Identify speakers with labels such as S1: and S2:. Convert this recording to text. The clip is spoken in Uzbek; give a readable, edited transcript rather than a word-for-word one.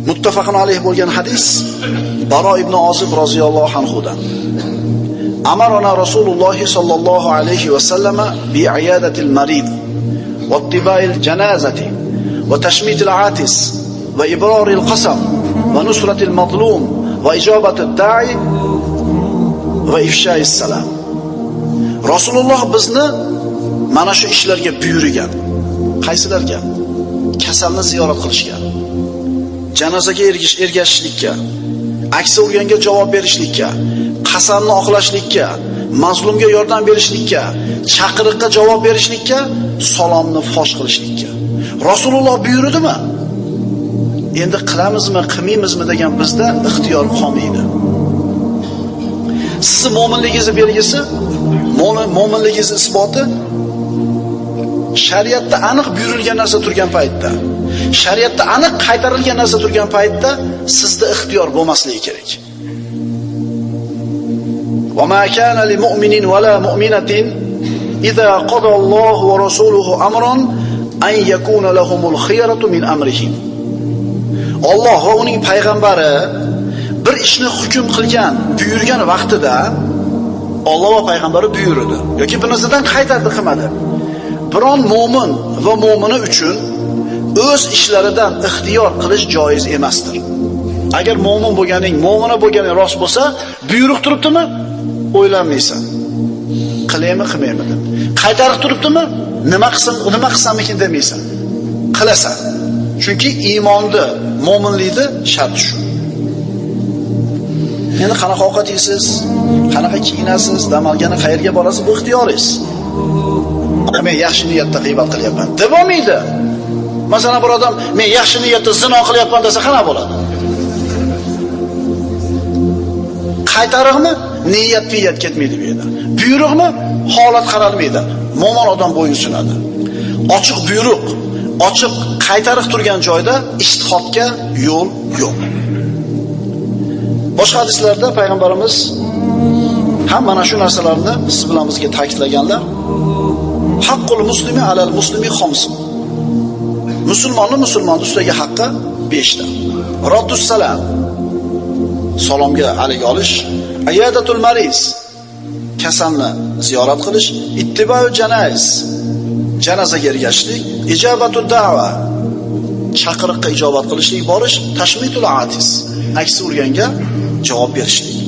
S1: Muttafaqun alayh bo'lgan hadis Baro ibn Ozib roziyallohu anhudan. Amarona Rasululloh sallallohu alayhi va sallama bi iyadatil marid va ittiba'il janazati va tashmitil atis va ibroril qasam va nusratil mazlum va ijobatid da'i va ifsha'is salam. Rasululloh bizni mana shu ishlarga buyurgan. Qaysilarga? Kasalni ziyorat qilishga, janozaga ergashishlikka, aksi urganga javob berishlikka, qasamni oqlashlikka, mazlumga yordam berishlikka, chaqiriqqa javob berishlikka, salomni fosh qilishlikka. Rasululloh buyurdimi? Endi qilamizmi, qilmaymizmi degan bizda ixtiyor qolmaydi. Sizni mo'minligingizni belgisi, mo'minligingizni isboti shariatda aniq buyurilgan narsa turgan paytda, shariatda aniq qaytarilgan narsa turgan paytda sizda ixtiyor bo'lmasligi kerak. Va ma kana li mu'minin va la mu'minatin idza qada Allohu va rasuluhu amran an yakuna lahumul khiyaratu min amrihim. Alloh va uning payg'ambari bir ishni hukm qilgan, buyurgan vaqtida Alloh va payg'ambari buyurdi yoki bir narsadan qaytardi qilmadi. Biron mo'min va mo'mina uchun o'z ishlaridan ixtiyor qilish joiz emasdir. Agar mo'min bo'lganing, mo'mina bo'lganing rost bo'lsa, buyruq turibdimi? O'ylanmaysan. Qilaymi, qilmaymi deb. Qaytariq turibdimi? Nima qilsam, nima qilsamikin demaysan. Qilasan. Chunki iymonni, mo'minlikni sharti shu. Endi qanaqa ovqat yeysiz, qanaqa kiyinasiz, dam olgani qayerga borasiz, bu ixtiyoringiz. Men yaxshi niyatda g'iybat qilyapman deb bo'lmaydi. Masalan, bir odam men yaxshi niyatda zino qilyapman desa qana bo'ladi? Qaytariqmi? Niyat piyat ketmaydi bu yerda. Buyruqmi? Holat qaralmaydi. Mo'min odam bo'yin sunadi. Ochiq buyruq, ochiq qaytariq turgan joyda ijtihodga yo'l yo'q. Boshqa hadislarda payg'ambarimiz ham mana shu narsalarni siz bilan bizga ta'kidlaganlar. Haqqul muslimi alal muslimi xomsun. Musulmonni musulmon ustidagi haqqi 5 ta. Raddus salam, salomga alik olish, iyadatul mariz, kasalni ziyorat qilish, ittiba'u janaiz, janozaga ergashishlik, ijobatud da'va, chaqiriqqa ijobat qilishlik, borish, tashmitul atis, aksi urganga javob berishlik.